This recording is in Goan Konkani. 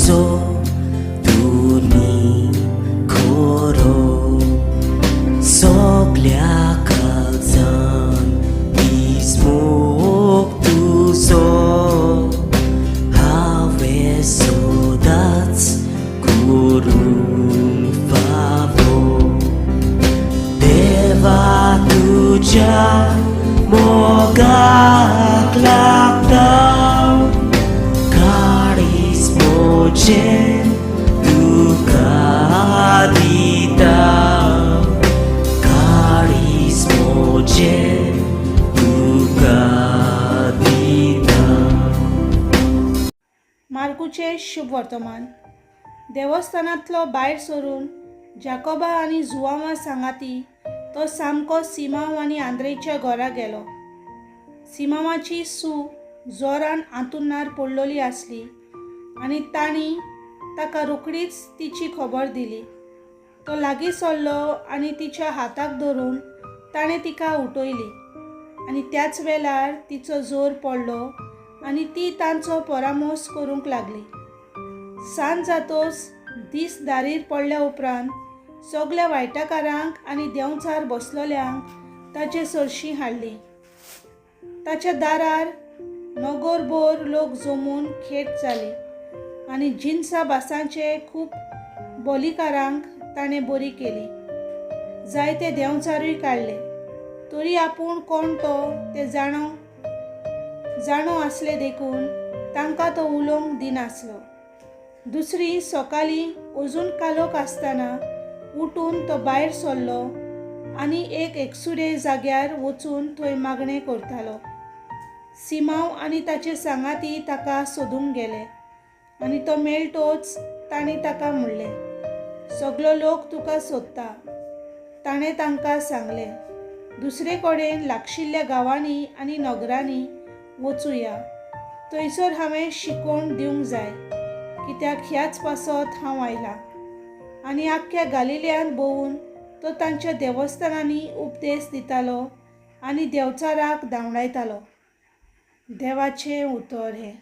तुजो तुनी खरो सगल्या काळजान मोग तुजो हांवें सदांच करूंक फावो देवा तुज्या मोगाक लागता काळीज म्हजें तुका दिता काळीज म्हजें तुका दिता. मार्कूचें शुभ वर्तमान. देवस्थानांतलो भायर सरून जाकोबा आनी जुवांवा सांगाती तो सामको सिमांव आनी आंद्रेच्या घरा गेलो. सिमांवाची सू जोरान आंतुरणार पडलेली आसली आनी तांणी ताका रोखडीच तिची खबर दिली. तो लागीं सरलो आनी तिच्या हाताक धरून ताणें तिका उठयली आनी त्याच वेळार तिचो जोर पडलो आनी ती तांचो परामोस करूंक लागली. सांज जातोच दीस दारीर पडल्या उपरांत सगल्या वायटाकारांक आनी देंवचार बसलोल्यांक ताचे सरशीं हाडलीं. ताच्या दारार नगरभर लोक जमून खेट जाली आनी जिनसा भासांचे खूब बोलीकारांक ताणें बरी केली. जायते देंवचारूय काडले, तरी आपूण कोण तो तें जाणो जाणो आसले देखून तांकां तो उलोवंक दिनासलो. दुसरी सकाळीं अजून कालोख आसतना उठून तो भायर सरलो आनी एक एकसुरे जाग्यार वचून थंय मागणें करतालो. सिमांव आनी ताचे सांगाती ताका सोदूंक गेले आनी तो मेळटोच तांणी ताका म्हणलें, सगलो लोक तुका सोदता. ताणें तांकां सांगलें, दुसरे कडेन लागशिल्ल्या गांवांनी आनी नगरांनी वचुया, थंयसर हांवें शिकोवण दिवंक जाय, कित्याक ह्याच पासत हांव आयलां. आनी आख्ख्या गालिल्यांत भोंवून तो तांच्या देवस्थानांनी उपदेश दितालो आनी देंवचाराक धांवडायतालो. देवाचें उतर हें.